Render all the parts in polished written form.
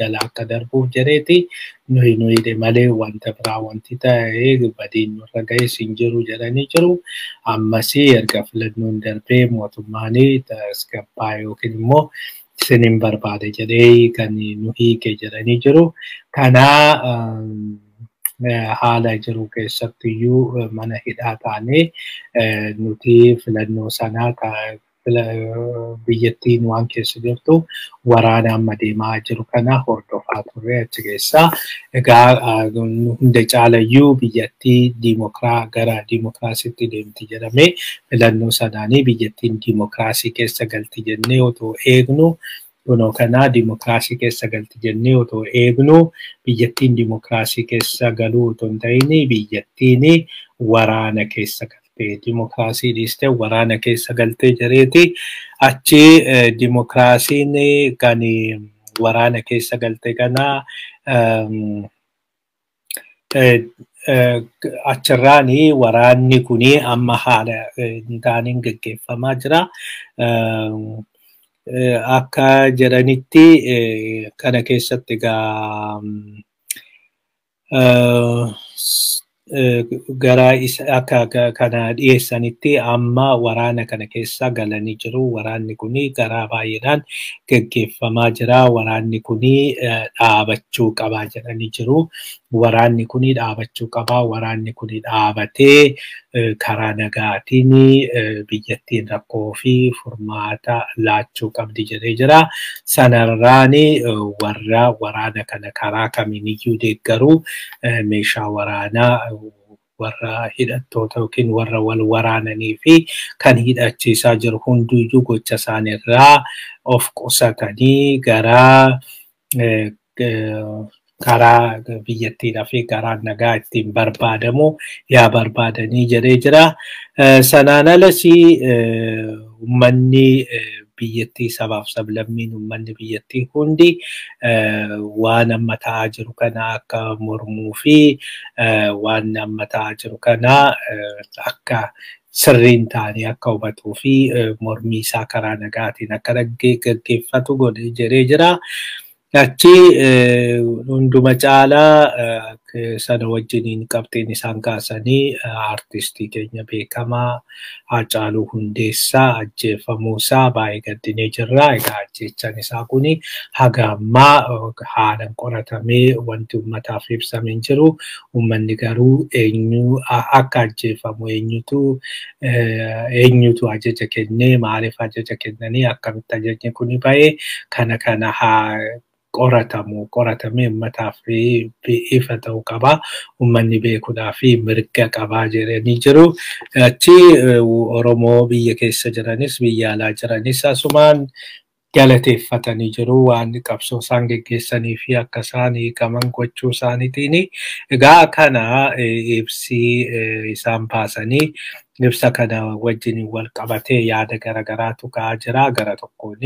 jala akka darbuuf jedheeti nuyi nu hidhe malee wanta biraa wanti ta'e badiin nurra ga'es hin jiru jedhanii jiru. Ammas erga filannoon darbee mootummaan tasgabbaa yookiin immoo isinin barbaade jedhee kan nu hiike jedhanii jiru. Kanaa haala jiru keessattiyyuu mana hidhaa taanee nuti filannoo sanaa biyyattiin waan keessa jirtu waraana amma deemaa jiru kana hordofaa turre achi keessaa. Egaa hunda caalayyuu biyyattii gara diimokiraasiitti deemti jedhamee filannoo sanaanii biyyattiin diimokiraasii keessa galti jennee otoo eegnu, kunoo kanaa diimokiraasii keessa galti jennee otoo eegnu, biyyattiin diimokiraasii keessa galuu otoo hin ta'in biyyattiin waraana keessa galte, diimokiraasii dhiistee waraana keessa galtee jireeti. Achi diimokiraasiin kan waraana keessa galte kana achirraani waraanni kuni amma haala hin taaneen gaggeeffamaa jira. Akka jedhanitti kana keessatti egaa gara akka kana dhiyeessanitti amma waraana kana keessa galanii jiru. Waraanni kuni karaa baay'eedhaan gaggeeffamaa jira. Waraanni kuni dhaabachuu qabaa jedhanii jiru. Waraanni kuni dhaabachuu qabaa. Waraanni kuni dhaabatee karaa nagaatiin biyyattiin rakkoo fi furmaata laachuu qabdi jedhee jira. Sanarraan warra waraana kana karaa kamiiniyyuu deeggaruu, meeshaa waraanaa warra hidhattoota yookiin warra wal waraananii fi kan hidhachiisaa jiru hunduyyuu gocha isaaniirraa of qusatanii gara karaa biyyattiidhaa fi karaa nagaa ittiin barbaadamu yaa barbaadanii jedhee jira. Sanaan alas uummanni biyyattii, sabaaf sablammiin uummanni biyyattii hundi waan amma ta'aa jiru kana akka mormuu fi waan amma ta'aa jiru kana akka sirriin ta'anii akka hubatuu fi mormii isaa karaa nagaatiin akka gaggeeffatu godhe jedhee jira. Achi hunduma caalaa sana wajjiniin qabxiin isaan kaasanii aartistii keenya beekamaa Haacaaluu Hundeessaa ajjeefamuusaa baay'ee gaddinee jirra. Egaa ajjeechaan isaa kuni haga ammaa haalaan qoratamee wanti uummataaf ibsamee hin jiru. Uummanni garuu eenyu akka ajjeefamu, eenyutu ajaja kennee, maaliif ajaja kennanii, akkamitti ajajni kuni ba'ee, kana haa qoratamu, qoratamee uummataaf ifa ta'uu qaba. Uummanni beekuudhaa fi mirga qabaa jedhanii jiru. Achi Oromoo biyya keessa jiranis biyya alaa jiranis asumaan galateeffatanii jiru waan qabsoo isaan geggeessanii fi akka isaan hiikaman gochuu isaaniitiin. Egaa kana ibsi isaan baasanii ibsa kana wajjin wal qabatee yaada garagaraatu ka'aa jira. Gara tokkoon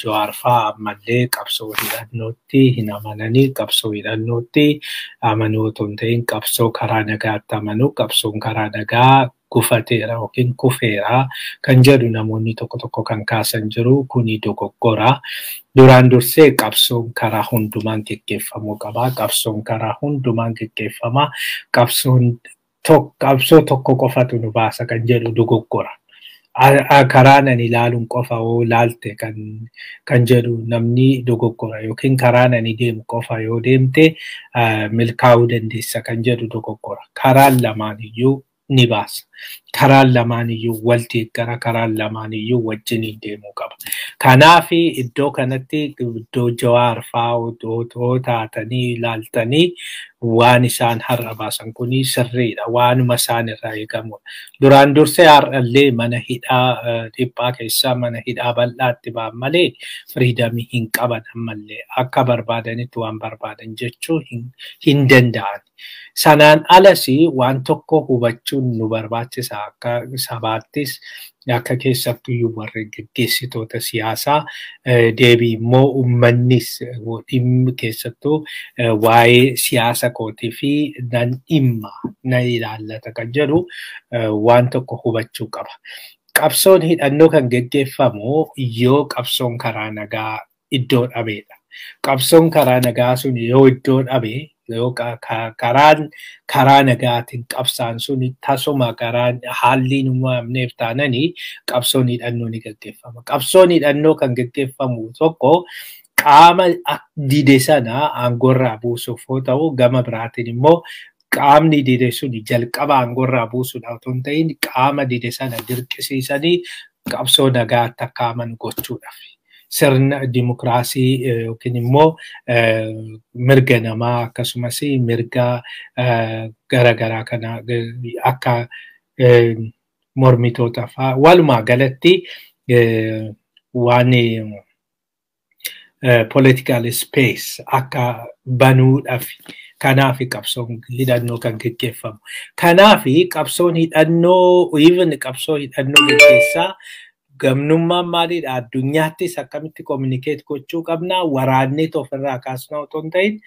Jawaar fa'aa ammallee qabsoo hidhannootti hin amananii, qabsoo hidhannootti amanuu otoo hin ta'in qabsoo karaa nagaatti amanuu, qabsoon karaa nagaa gufateera yookiin kufeera kan jedhu namoonni tokko tokko kan kaasan jiru. Kuni dogoggora. Duraan dursee qabsoon karaa hundumaan geggeeffamuu qaba. Qabsoon karaa hundumaan geggeeffama. Qabsoon qabsoo tokko qofatu nu baasa kan jedhu dogoggora. Karaa nan ilaaluun qofa yoo ilaalte kan jedhu namni dogoggora, yookiin karaa nani deemu qofa yoo deemte milkaa'uu dandeessa kan jedhu dogoggora. Karaan lamaan iyyuu ni baasa. Karaan lamaan iyyuu wal deeggara, karaan lamaan iyyuu wajjiniin deemuu qaba. Kanaaf iddoo kanatti iddoo Jawaar fa'aa otoo taatanii ilaaltanii waan isaan har'a baasan kuni sirriidha. Waanuma isaan irraa eegamudha. Duraan dursee har'allee mana hidhaa dhiphaa keessaa mana hidhaa bal'aatti ba'an malee freedom hin qaban, ammallee akka barbaadanitti waan barbaadan jechuu hin danda'an. Sanaan alas waan tokko hubachuun nu barbaachisa, akka sabaattis akka keessattuyyuu warri geggeessitoota siyaasaa, deebii immoo uummannis dhimmi keessattuu waa'ee siyaasa kootii fi nan dhimma na ilaallata kan jedhu waan tokko hubachuu qaba. Qabsoon hidhannoo kan geggeeffamu yoo qabsoon karaa nagaa iddoo dhabeedha. Qabsoon karaa nagaa sun yoo iddoo dhabe, yoo karaan karaa nagaatiin qabsaan sun tasuma karaan haalli hin uumamneef taananii qabsoon hidhannoo ni gaggeeffama. Qabsoon hidhannoo kan gaggeeffamu tokko qaama dide sana aangoorraa buusuuf yoo ta'u, gama biraatiin immoo qaamni dide sun jalqaba aangoorraa buusuudhaaf otoo hin ta'in qaama dide sana dirqisiisanii qabsoo nagaatti akka amanu gochuudhaaf. Sirna dimokiraasii yookiin immoo mirga namaa akkasumas mirga garaagaraa kana akka mormitoota fa'aa walumaa galatti waan political space akka banuudhaaf. Kanaaf qabsoon hidhannoo kan gaggeeffamu. Kanaaf qabsoon hidhannoo, even qabsoo hidhannoo gaggeessaa gamnummaan maalidha? Addunyaattis akkamitti communicate gochuu qabna? Waraannee ofirraa kaasnaa otoo hin ta'in,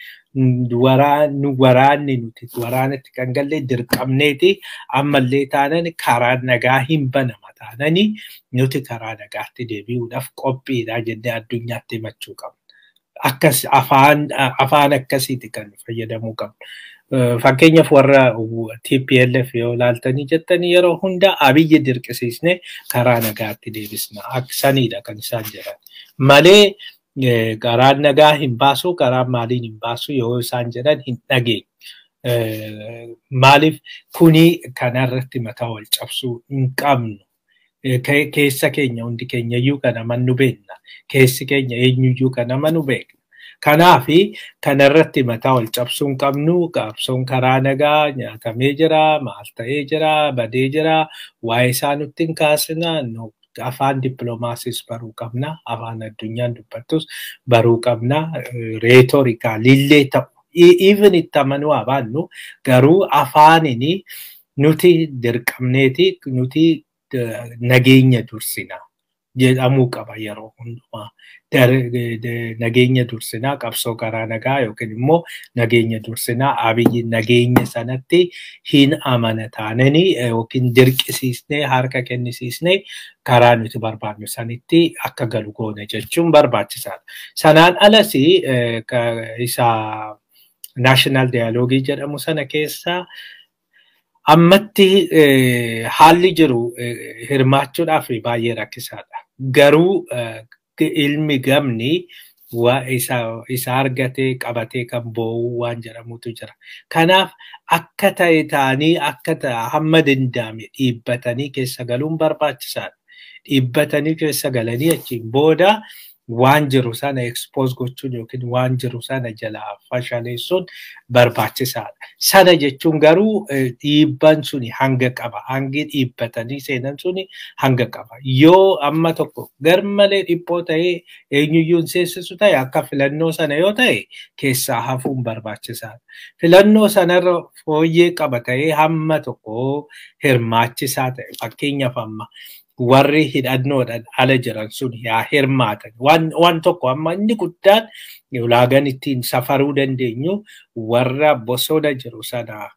waraanni nuti waraanatti kan galle dirqamneeti, ammallee taanan karaa nagaa hin banama taananii nuti karaa nagaatti deebi'uudhaaf qophiidha jennee addunyaatti himachuu qabna. Akkas afaan akkasiiti kan fayyadamuu qabnu. Fakkeenyaaf warra TPLF yoo ilaaltanii jettanii, yeroo hunda Abiyyi dirqisiisnee karaa nagaatti deebisna. Sanidha kan isaan jedhan. Malee karaan nagaa hin baasu, karaan maaliin hin baasu yoo isaan jedhan hin dhageenye. Maaliif kuni kanarratti mataa wal cabsuu hin qabnu. Keessa keenya hundi keenya iyyuu kan amannu beekna. Keessi keenya eenyuyyuu kan amanu beekna. Kanaafi kanarratti mataa wal cabsuu hin qabnu. Qabsoon karaa nagaa nyaatamee jira, maal ta'ee jira, badee jira. Waa'ee isaa nutti hin kaasina. Afaan dippiloomaasiis baruu qabna. Afaan addunyaan dubbattus baruu qabna. Rhetoricalillee ta'u. Even itti amanuu haa baannu garuu afaanini nuti dirqamneeti nuti nageenya dursina jedhamuu qaba yeroo hundumaa. Nageenya dursinaa, qabsoo karaa nagaa yookiin immoo nageenya dursinaa, Abiyyi nageenya sanatti hin amana taananii yookiin dirqisiisnee harka kennisiisnee karaa nuti barbaadnu sanitti akka galu goone jechuun barbaachisaadha. Sanaan alas isa national dialogue jedhamu sana keessa ammatti haalli jiru hirmaachuudhaaf baay'ee rakkisaadha. Garuu ilmi gamni isa argatee qabatee kan boo'u waan jedhamutu jira. Kanaaf akka ta'e ta'anii akka hamma danda'ame dhiibbatanii keessa galuun barbaachisaadha. Dhiibbatanii keessa galanii achiin booda waan jiru sana expose gochuun yookiin waan jiru sana jalaa fashaleessuun barbaachisaadha. Sana jechuun garuu dhiibban suni hanga qaba. Hangi dhiibbatanii seenan suni hanga qaba. Yoo amma tokko garmalee dhiphoo ta'ee eenyuyyuu hin seensisu ta'e, akka filannoo sana yoo ta'e, keessaa hafuun barbaachisaadha. Filannoo sanarra fooyyee qaba ta'ee hamma tokko hirmaachisaa ta'e, fakkeenyaaf amma warri hidhannoodhaan ala jiran sun yaa hirmaatan. Waan tokko amma inni guddaan ulaagaan ittiin safaruu dandeenyu warra bosona jiru sana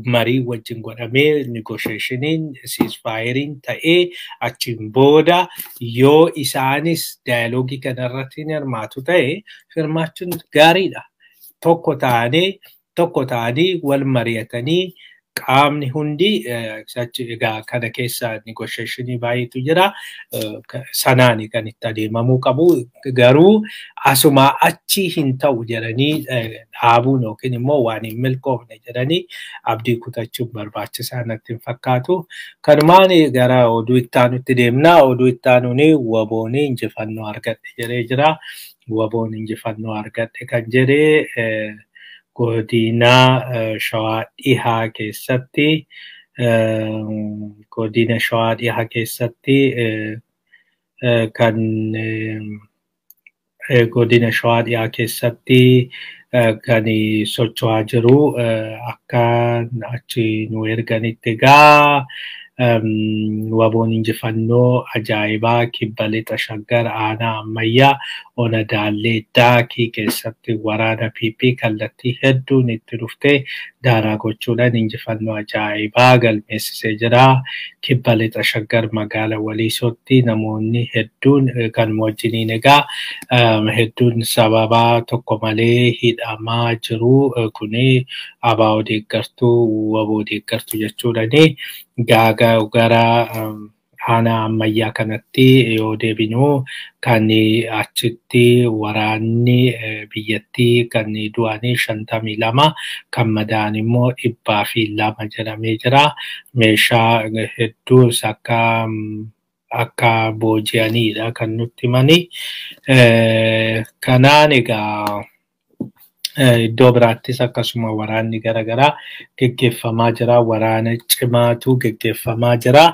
marii wajjin godhamee, negotiationiin ceasefirein ta'ee, achiin booda yoo isaanis dialogue kanarratti hirmaatu ta'e hirmaachuun gaariidha. Tokko ta'anii wal mari'atanii qaamni hundi egaa kana keessa negotiationii baay'eetu jira. Sanaani kan itti adeemamuu qabu. Garuu asumaa achi hin ta'u jedhanii dhaabuun yookiin immoo waan hin milkoofne jedhanii abdii kutachuun barbaachisaa natti hin fakkaatu. Kanumaan gara oduu itti aanutti deemna. Oduu itti aanuun WBOn injifannoo argadhe jedhee jira. WBOn injifannoo argadhe kan jedhee godina Shawaa Dhihaa keessatti, godina Shawaa Dhihaa keessatti kan godina Shawaa Dhihaa keessatti kan socho'aa jiru akka achi nu erganitti egaa WBOn injifannoo ajaa'ibaa Kibba Lixa Shaggar aanaa Ammayyaa Ona Daallee Daakii keessatti waraana PP kallattii hedduun itti dhuftee daaraa gochuudhaan injifannoo ajaa'ibaa galmeessisee jira. Kibba Lixa Shaggar magaala Waliisootti namoonni hedduun kan wajjiniin egaa hedduun sababaa tokko malee hidhamaa jiru. Kuni ABO deeggartuu, WBO deeggartuu jechuudhani. Gaaga gara aanaa ammayyaa kanatti yoo deebinu kan achitti waraanni biyyattii kan du'anii 52 kan madaa'an immoo 102 jedhamee jira. Meeshaa hedduus akka booji'aniidha kan nutti himani. Kanaan egaa iddoo biraattis akkasuma waraanni garaagaraa geggeeffamaa jira. Waraana cimaatu geggeeffamaa jira.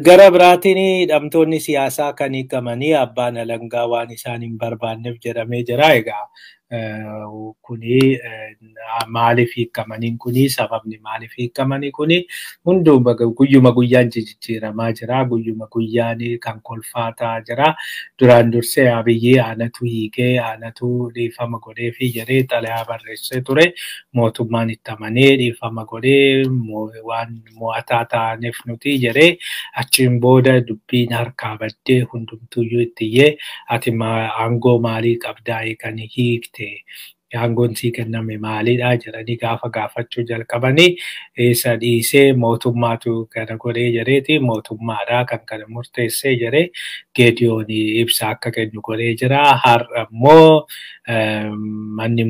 Gara biraatiin hidhamtoonni siyaasaa kan hiikamanii abbaan alangaa waan isaan hin barbaanneef jedhamee jira. Egaa kuni maaliif hiikamaniin kuni sababni maaliif hiikamanii kuni hunduu guyyuma guyyaan jijjiiramaa jira. Guyyuma guyyaan kan kolfaa ta'aa jira. Duraan dursee Abiyyi anatu hiikee anatu dhiifama godhee fi jedhee xalayaa barreessee ture. Mootummaan itti amanee dhiifama godhee waan mo'ataa ta'aniif nuti jedhee achiin booda dubbiin harkaa baddee hundumtuyyuu itti iyyee ati aangoo maalii qabdaa kan hiikte aangoon sii kenname maalidha jedhanii gaafa gaafachuu jalqabanii isa dhiisee mootummaatu kana godhee jedheeti mootummaadha kan kana murteessee jedhee Geediyoon ibsa akka kennu godhee jira. Har'a immoo manni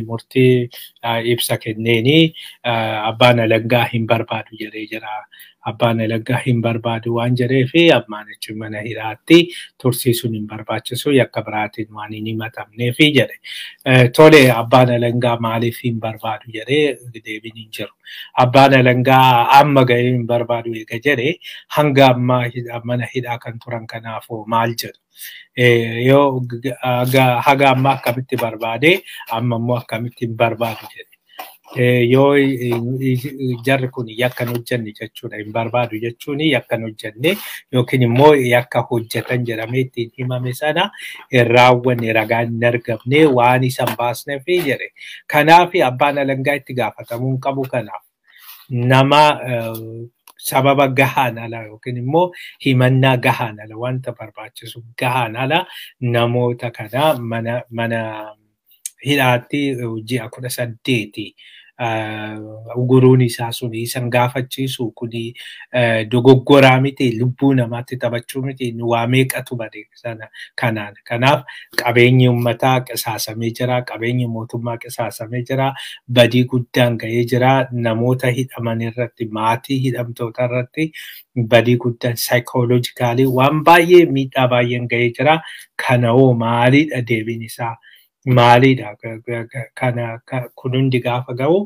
murtii ibsa kenneeni abbaan alangaa hin barbaadu jedhee jira. Abbaan alangaa hin barbaadu waan jedhee fi ammaan achi mana hidhaatti tursiisuun hin barbaachisu yakka biraatiin waan hin himatamneefi jedhe. Tole abbaan alangaa maaliif hin barbaadu jedhee deebiin hin jiru. Abbaan alangaa amma gahee hin barbaadu eega jedhee hanga ammaa mana hidhaa kan turan kanaafoo maal jedhu. Yoo haga ammaa akkamitti barbaade amma immoo akkamitti hin barbaadu jedhe. Yoo jarri kun yakka hin hojjenne jechuudha hin barbaadu jechuun yakka hin hojjenne yookiin immoo yakka hojjetan jedhamee ittiin himame sana hin raawwanne ragaan hin argamne waan isa hin baasneef jedhe. Kanaaf abbaan alangaa itti gaafatamuu hin qabu kanaaf nama sababa gahaan ala yookiin immoo himannaa gahaan ala wanta barbaachisu gahaan ala namoota kana mana hidhaatti ji'a 18 uguruun isaa sun isan gaafachiisu kuni dogoggoraa miti lubbuu namaatti taphachuu miti waa meeqatu bade sana kanaan. Kanaaf qabeenyi uummataa qisaasamee jira, qabeenyi mootummaa qisaasamee jira, badii guddaan ga'ee jira, namoota hidhaman irratti, maatii hidhamtoota irratti badii guddaan saayikooloojikaalii waan baay'ee miidhaa baay'een ga'ee jira. Kana hoo maalidha deebiin isaa? Maalidha kana kun hundi gaafa ga'u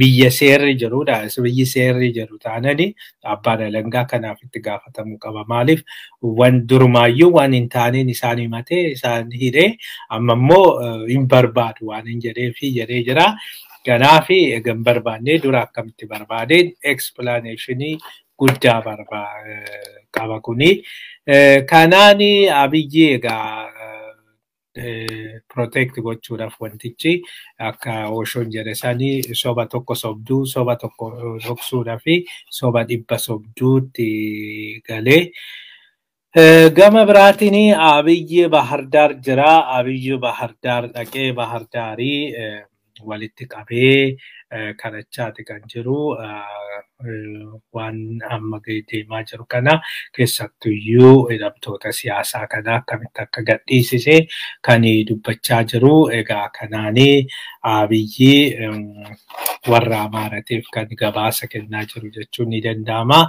biyya seerri jirudha. Biyyi seerri jiru taanani abbaan alangaa kanaaf itti gaafatamuu qaba. Maaliif wan durumaayyuu waan hin taaneen isaan himatee isaan hidhee amma immoo hin barbaadu waan hin jedhee fi jedhee jira. Kanaaf eega hin barbaanne dura akkamitti barbaadeen eksplaaneeshinii guddaa qaba kuni. Kanaan Abiyyi egaa protect gochuudhaaf wantichi akka Oshoon jedhe sanii soba tokko sobduu soba tokko dhoksuudhaa fi soba 100 sobduutti galee. Gama biraatiin Abiyyi Bahardaar jira. Abiyyi Bahardaar dhaqee Bahardaarii walitti qabee kadhachaati kan jiru. Waan amma deemaa jiru kana keessattuyyuu hidhamtoota siyaasaa kana akkamitti akka gadhiisise kan dubbachaa jiru. Egaa kanaanii Abiyyi warra Amaaratiif kan gabaasa kennaa jiru jechuun ni danda'ama.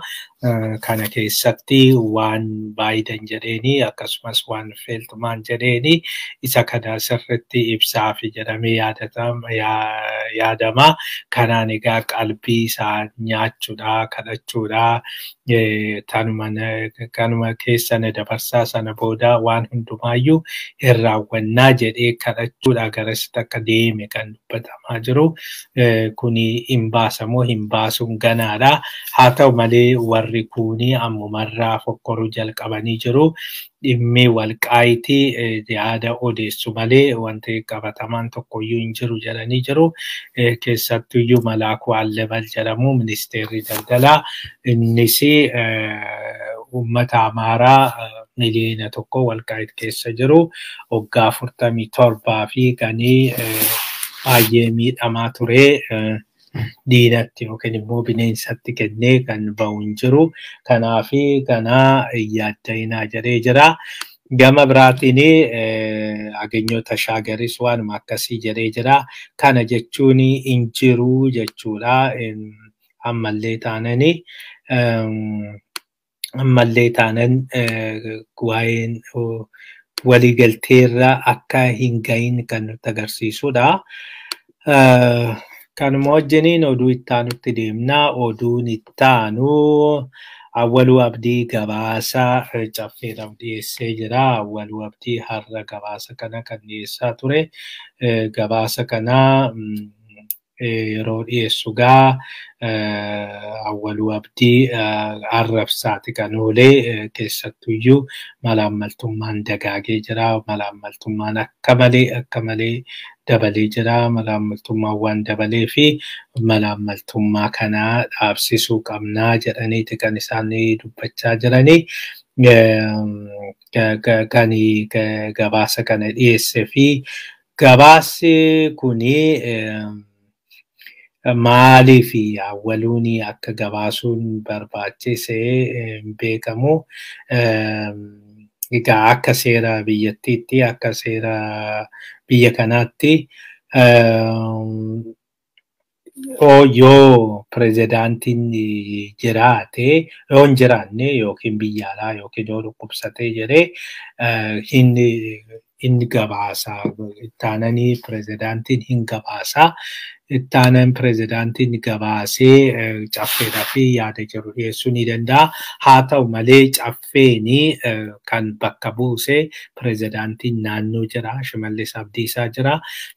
Kana keessatti waan Baayiden jedheeni akkasumas waan Feeltumaan jedheeni isa kana sirriitti ibsaafi jedhamee yaadama. Kanaan egaa qalbii isaa nyaachuudha, kadhachuudha, kanuma keessa na dabarsaa sana booda waan hundumaayyuu hin raawwannaa jedhee kadhachuudha garasitti akka deeme kan dubbatamaa jiru. Kuni hin baasamoo hin baasuun ganaadha. Haa ta'u malee warri kuni ammumarraa fokkoruu jalqabanii jiru. Dhimmi walqaayitii yaada odeessu malee wanti qabatamaan tokkoyyuu hin jiru jedhanii jiru. Keessattuyyuu Malaakuu Allebal jedhamu ministeerri daldalaa innis uummata Amaaraa 1 miliyoona walqaayit keessa jiru waggaa 47 fi ganii baay'ee miidhamaa ture. Diinatti yookiin immoo bineensatti kennee kan bahu hin jiru. Kanaafi kanaa yaadda'inaa jedhee jira. Gama biraatiin Agenyoota Tashaagaris waanuma akkasii jedhee jira. Kana jechuun hin jiru jechuudha. Ammallee taanani ammallee taanan waa'een waliigalteerra akka hin gahin kan nutti agarsiisudha. Kanuma wajjiniin oduu ittaanutti deemna. Oduun ittaanu Awwaluu Abdii gabaasa caffeedhaaf dhiyeessee jira. Awwaluu Abdii har'a gabaasa kana kan dhiyeessaa ture. Gabaasa kana yeroo dhiyeessu gaa Awwaluu Abdii arrabsaati kan oolee, keessattuyyuu malaammaltummaan dagaagee jira. Malaammaltummaan akka malee akka malee dabalee jira. Malaammaltummaan waan dabalee fi malaammaltummaa kana dhaabsisuu qabnaa jedhaniiti kan isaan dubbachaa jiranii. Kan gabaasa kana dhiyeesse fi gabaasni kuni maaliif awwaluun akka gabaasuun barbaachise hin beekamu. Egaa akka seera biyyattiitti, akka seera biyya kanaatti, yoo pirezidaantiin jiraate, yoo hin jiraanne yookiin biyya alaa yookiin yoo dhukkubsatee jedhee hin gabaasa. Ittaananii pirezidaantiin hin gabaasa. Ittaanan pirezidaantiin gabaasee caffeedhaa fi yaada jiru dhiyeessuu ni danda'a. Haa ta'u malee caffeeni kan bakka buuse pirezidaantiin naannoo jira. Shimallis Abdiisaa jira.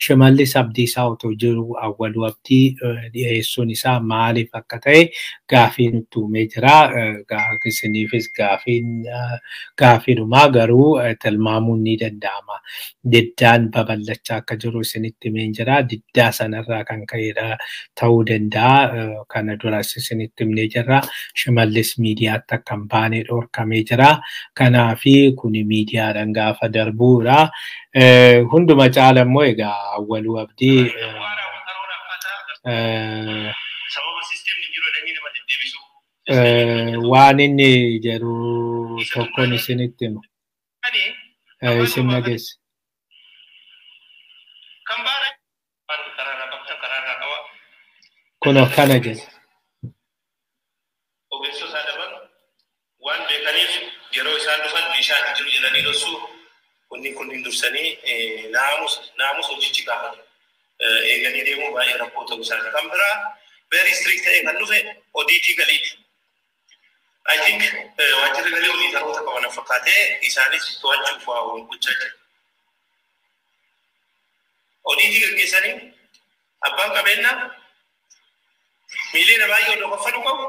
Shimallis Abdiisaa otoo jiru Awwaluu Abdii dhiyeessuun isaa maaliif akka ta'e gaafii nutti uumee jira. Isiniifis gaafiin gaafiidhumaa, garuu tilmaamuun ni danda'ama. Diddaan babal'achaa akka jiru isinitti himeen jira. Diddaa sanarraa kan ka'edha ta'uu danda'a. Kana duras isinitti himnee jirra. Shimallis miidiyaatti akka hin baane dhorkamee jira. Kanaafi kuni miidiyaadhaan gaafa darbuudha. Hunduma caala immoo egaa Awwaluu Abdii Sababa sisteemni jiru jedhanii nama deddeebisu. Waan inni jedhu tokkoon isinitti hima. Isin dhageesse. Kan baara waan karaarraa qabdan karaarraa qaba. Kun akkana jedha. Ogeessota daban waan beekaniif yeroo isaan dhufan meeshaan hin jiru jedhanii dhoksu, kunniin dursanii naamus hojichi gaafatu. Eeganii deemuun baay'ee rakkoo ta'uu isaati. Kan biraa very strict ta'e kan dhufe odiitii galiiti. I think waajjirri galii odiitaroota qaban fakkaatee isaanis to'achuuf waa gochaa jiru. Odiitii gaggeessanii abbaan qabeenyaa miiliyoona baay'ee odoo kaffaluu qabu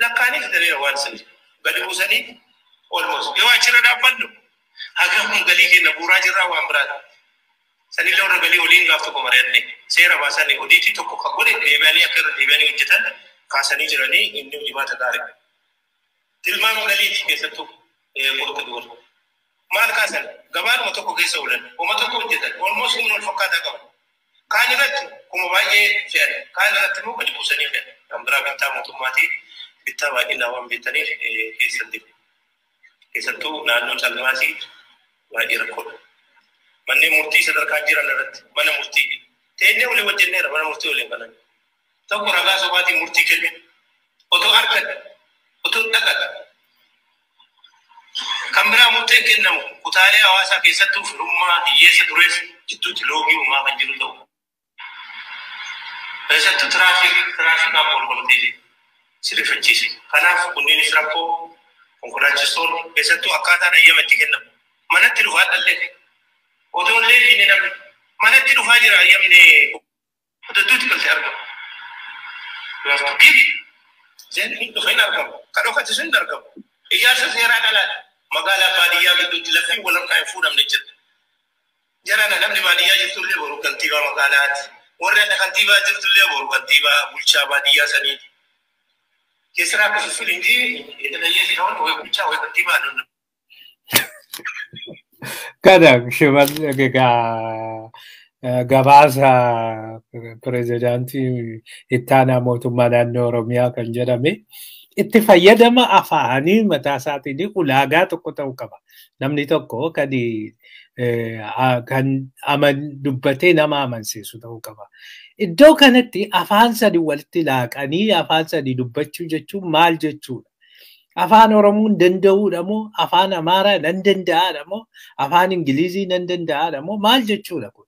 lakkaanii fidaniira waan sani gadi buusanii almost yoo achirra dhaabbannu hagam galii keenya buuraa jirraa waan biraati. Sanillee warra galii waliin gaaf tokko mari'anne seera baasanii odiitii tokko kan godhe deebi'anii akka irra deebi'anii hojjetan kaasanii jiranii, inni hojimaata gaarii. Tilmaama galiiti keessattuu qulqullu godhu. Maal kaasan? Gabaadhuma tokko keessa oolan, uma tokko hojjetan, almost humna wal fakkaataa qaban. Kaan irratti kuma baay'ee fe'an, kaan irratti immoo gadi buusanii fe'an. Kan biraa bittaa mootummaatii bittaa baay'inaan waan beektaniif keessan jiru. Keessattuu naannoo calmaasii baay'ee rakkoodha. Manneen murtii sadarkaa jiran irratti mana murtii teennee waliin hojjenneera, mana murtii waliin kanan. Tokko ragaa sobaatiin murtii kenne otoo argan otoo dhaqan. Kan biraa murteen kennamu kutaalee hawaasaa keessattuu firummaa hiyyeessa dureessa jidduutti loogii uumaa kan jiru ta'u. Keessattuu tiraafikaan wal qabatee sirrifachiise. Kanaaf kunneenis rakkoo konkolaachistoonni keessattuu akkaataan ayyama itti kennamu. Manatti dhufaa dhallee otoo illee inni namni manatti dhufaa jira, ayyamni hedduutti galtee argamu. You have to give, then hin dhufe hin argamu. Kan dhokate sun hin argamu. Ijaarsa seeraa dhalaati. Magaalaa baadiyyaa gidduutti lafti wal harkaa hin fuudhamne jira. Jarana namni baadiyyaa jirtullee boru kantiibaa magaalaati. Warri adda kantiibaa jirtullee boru kantiibaa bulchaa baadiyyaa saniiti. የስራ ክፍፍል እንጂ የተለየ ሲሆን ወይ ብቻ ወይ ከንቲባ አይደለም። Kana egaa gabaasa pirezidaantii ittaanaa mootummaa naannoo Oromiyaa kan jedhame itti fayyadama afaanii mataa isaatiin ulaagaa tokko ta'uu qaba. Namni tokko kan kan dubbatee nama amansiisu ta'uu qaba. Iddoo kanatti afaan sadi walitti laaqanii afaan sadi dubbachuu jechuun maal jechuudha? Afaan Oromoon danda'uudha moo afaan Amaaraa nan danda'aadha moo afaan Ingilizii nan danda'aadha moo maal jechuudha kun?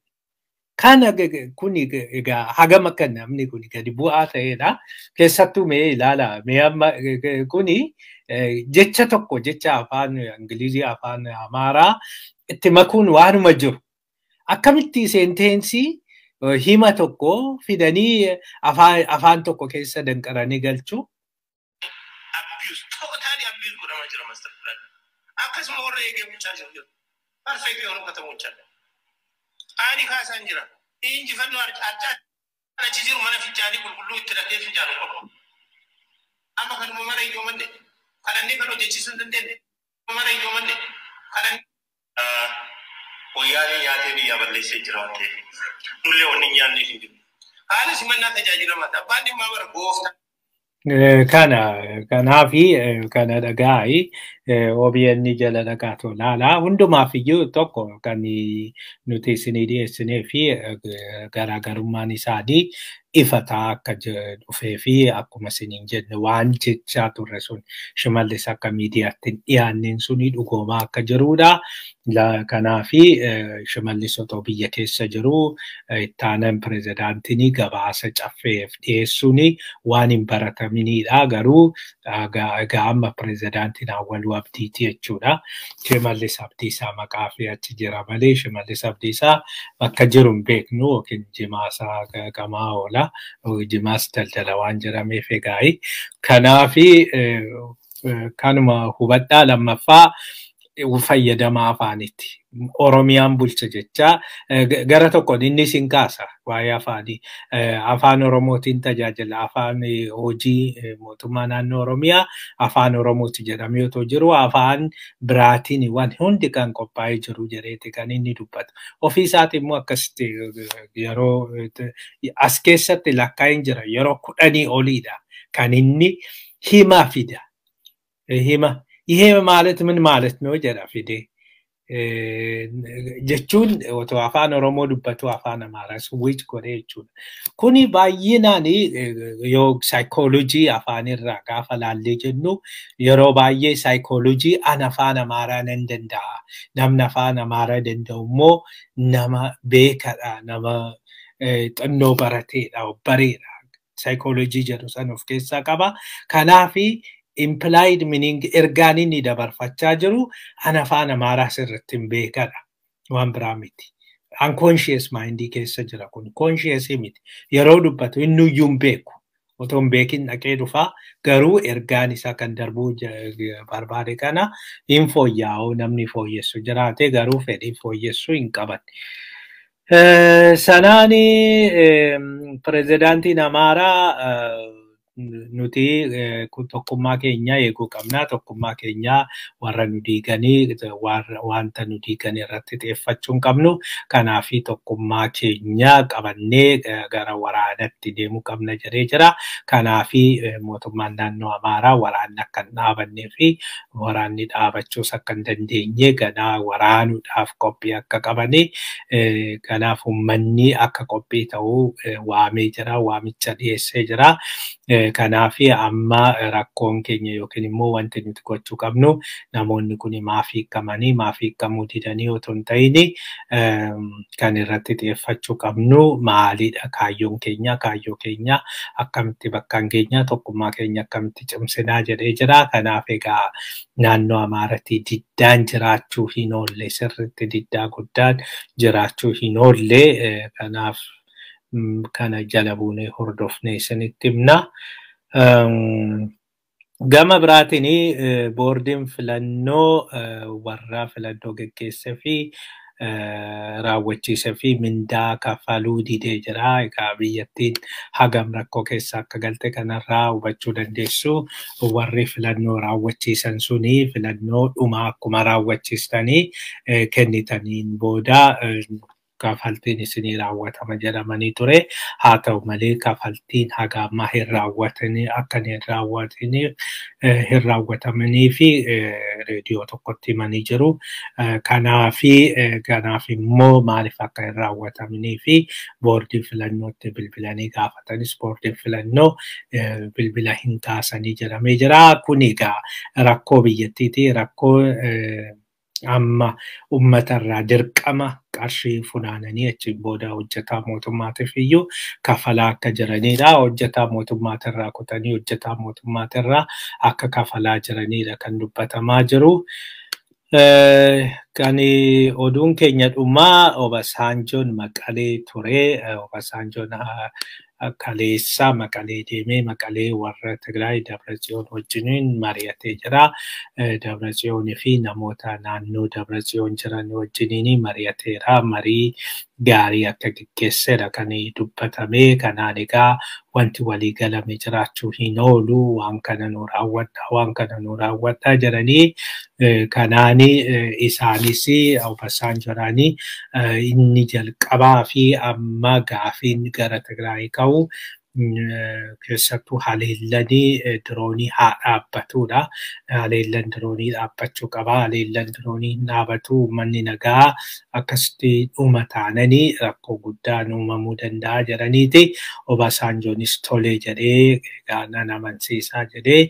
Kana kun egaa hagam akka namni kun gadi bu'aa ta'edha. Keessattuu mee ilaala mee amma kuni jecha tokko jecha afaan Ingilizii afaan Amaaraa itti makuun waanuma jiru. Akkamitti seentensii hima tokko fidanii afaan tokko keessa danqaranii galchuu? Abuse totally abuse godhamaa jira master plan. Akkasuma warra eegee bulchaa jiru jiru. Perfect የሆኑ ከተሞች አለ። Ani kaasaan jira. Injifannoo arcaa achi jiru mana fincaanii qulqulluu itti dhaqee fincaanu qofa. Amma kanuma mara iyyoo manne kadhannee kan hojjechiisuu hin dandeenye. Mara iyyoo manne kadhannee. Wayyaanee nyaatee biyyaa balleessee jira waan ta'eef. Nullee wanni nyaanneef hin jiru. Haala simannaa tajaajilamaati. Abbaan dhimmaa bara gooftaa. Kana kanaafi kana dhagaa'i OBN jala dhagaa tolaala. Hundumaaf iyyuu tokko kan nuti isinii dhiyeessinee fi garaagarummaan isaanii ifa ta'aa akka dhufee fi akkuma isiniin jenne waan jechaa turre sun Shimallis akka miidiyaatti hin dhiyaanneen suni dhugoomaa akka jirudha. Kanaafi Shimallis otoo biyya keessa jiruu ittaanan pirezidaantiin gabaasa caffeef dhiyeessuun waan hin barataminidha. Garuu egaa amma pirezidaantiin Awwaluu Abdiiti jechuudha. Shimallis Abdiisaa maqaa fi achi jira malee Shimallis Abdiisaa bakka jiru hin beeknu yookiin jimaasaa qamaa oola. Jimaas daldala waan jedhameef egaa. Kanaafi kanuma hubadhaa lammaffaa fayyadama afaanitti. Oromiyaan bulcha jecha gara tokkoon inni isin kaasa waa'ee afaanii. Afaan Oromootiin tajaajila afaan hojii mootummaa naannoo Oromiyaa afaan Oromooti jedhamee otoo jiru afaan biraatiin waan hundi kan qophaa'ee jiru jedheeti kan inni dubbatu. Ofii isaati immoo akkasitti yeroo as keessatti lakkaa'een jira yeroo 10 oliidha kan inni hima fida. Hima ይሄ ማለት ምን ማለት ነው jedha fidee. Jechuun otoo afaan Oromoo dubbatu afaan Amaaraa switch godhee jechuudha. Kuni baay'inaan yoo saayikoolojii afaanirraa gaafa laallee jennu yeroo baay'ee saayikoolojii an afaan Amaaraa nan danda'a. Namni afaan Amaaraa danda'u immoo nama beekadha, nama xinnoo barateedha, bareedha. Saayikoolojii jedhu san of keessaa qaba. Kanaafi implied meaning ergaan inni dabarfachaa jiru an afaan Amaaraa sirriitti hin beekadha. Waan biraa miti. Unconscious mindii keessa jira kun. Conscious miti. Yeroo dubbatu inni iyyuu hin beeku. Otoo hin beekin dhaqee dhufaa garuu ergaan isaa kan darbuu barbaade kana hin fooyya'u namni fooyyessu jiraate garuu fedhii fooyyessuu hin qaban. Sanaani pirezidaantiin Amaaraa nuti tokkummaa keenya eeguu qabna. Tokkummaa keenya warra nu diiganii wanta nu diigan irratti xiyyeeffachuu hin qabnu. Kanaaf tokkummaa keenya qabannee gara waraanatti deemuu qabna jedhee jira. Kanaaf mootummaan naannoo Amaaraa waraanni akka hin dhaabannee fi waraanni dhaabachuus akka hin dandeenye ganaa waraanuudhaaf qophii akka qabanii kanaaf uummanni akka qophii ta'uu waamee jira. Waamicha dhiyeessee jira. Kanaaf amma rakkoon keenya yookiin immoo wanti nuti gochuu qabnu namoonni kun maaf hiikamanii maaf hiikamuu didanii otoo hin ta'in kan irratti xiyyeeffachuu qabnu maalidha kaayyoon keenya kaayyoo keenya akkamitti bakka keenya tokkummaa keenya akkamitti cimsinaa jedhee jira. Kanaaf egaa naannoo Amaaraatti diddaan jiraachuu hin oolle sirriitti diddaa guddaan jiraachuu hin oolle kanaaf kana jala buunee hordofnee isinitti himna. Gama biraatiin boordiin filannoo warra filannoo geggeessee fi raawwachiisee fi mindaa kaffaluu didee jira. Egaa biyyattiin hagam rakkoo keessa akka galte kanarraa hubachuu dandeessu. Warri filannoo raawwachiisan suni filannoo dhumaa akkuma raawwachiistanii kennitaniin booda kafaltiin isinii raawwatama jedhamanii ture. Haa ta'u malee kafaltiin haga ammaa hin raawwatanii akka hin raawwatiniif hin raawwatamanii fi reediyoo tokkotti himanii jiru. Kanaafi kanaaf immoo maaliif akka hin raawwatamnii fi boordii filannootti bilbilanii gaafatanis boordiin filannoo bilbila hin kaasanii jedhamee jira. Kun egaa rakkoo biyyattiiti. Rakkoo amma uummatarraa dirqama qarshii funaananii achiin booda hojjetaa mootummaatiif iyyuu kafalaa akka jiranidha. Hojjetaa mootummaatirraa kutanii hojjetaa mootummaatirraa akka kafalaa jiranidha kan dubbatamaa jiru. Kan oduun keenya dhumaa Obasanjoon Maqalee ture. Obasanjoon kaleessa Maqalee deemee Maqalee warra Tigraay Dabratsiyoon wajjiniin mari'atee jira. Dabratsiyoonii fi namoota naannoo Dabratsiyoon jiran wajjiniin mari'ateera. Marii gaarii akka geggeessedha kan dubbatame. Kanaan egaa wanti walii galame jiraachuu hin oolu. Waan kana nu raawwadha, waan kana nu raawwadha jedhanii kanaan isaanis Obasanjoodhaanii inni jalqabaa fi amma gaafiin gara Tigraay ka'u keessattuu haleellanii diroonii haa dhaabbatudha. Haleellan diroonii dhaabbachuu qaba. Haleellan diroonii hin dhaabatu. Uummanni nagaa akkasitti dhuma taananii rakkoo guddaan uumamuu danda'a jedhaniiti. Obasanjoonis tole jedhee egaa nan amansiisaa jedhee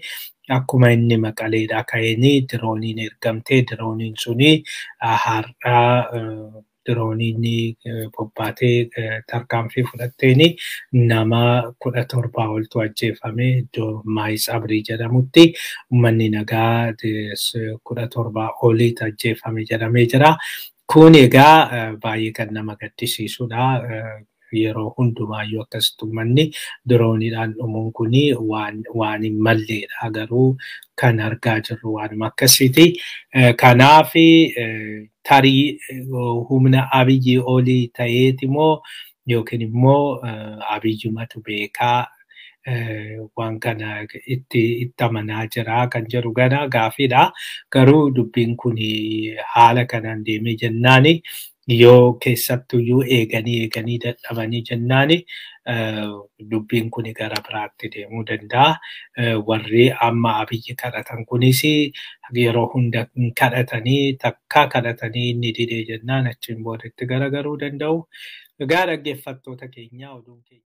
akkuma inni Maqaleedhaa ka'eenii dirooniin ergamtee dirooniin suni har'aa dirooniin bobbaatee tarkaanfii fudhatteeni nama 17 oltu ajjeefame iddoo Maayis Abrii jedhamutti uummanni nagaa 17 oliitu ajjeefame jedhamee jira. Kun egaa baay'ee kan nama gaddisiisudha. Yeroo hundumaayyuu akkasitti uummanni dirooniidhaan dhumuun kuni waan hin malleedha. Garuu kan argaa jirru waanuma akkasiiti. Kanaaf tarii humna Abiyyi olii ta'eeti moo yookiin immoo Abiyyumatu beekaa waan kana itti amanaa jira kan jedhu gana gaafiidha. Garuu dubbiin kun haala kanaan deemee jennaani yoo keessattuyyuu eeganii dadhabanii jennaani dubbiin kun gara biraatti deemuu danda'a. Warri amma Abiyyi kadhatan kunis yeroo hunda kadhatanii takka kadhatanii inni didee jennaan achiin boodatti garagaruu danda'u. Egaa dhaggeeffattoota keenya oduun keenya.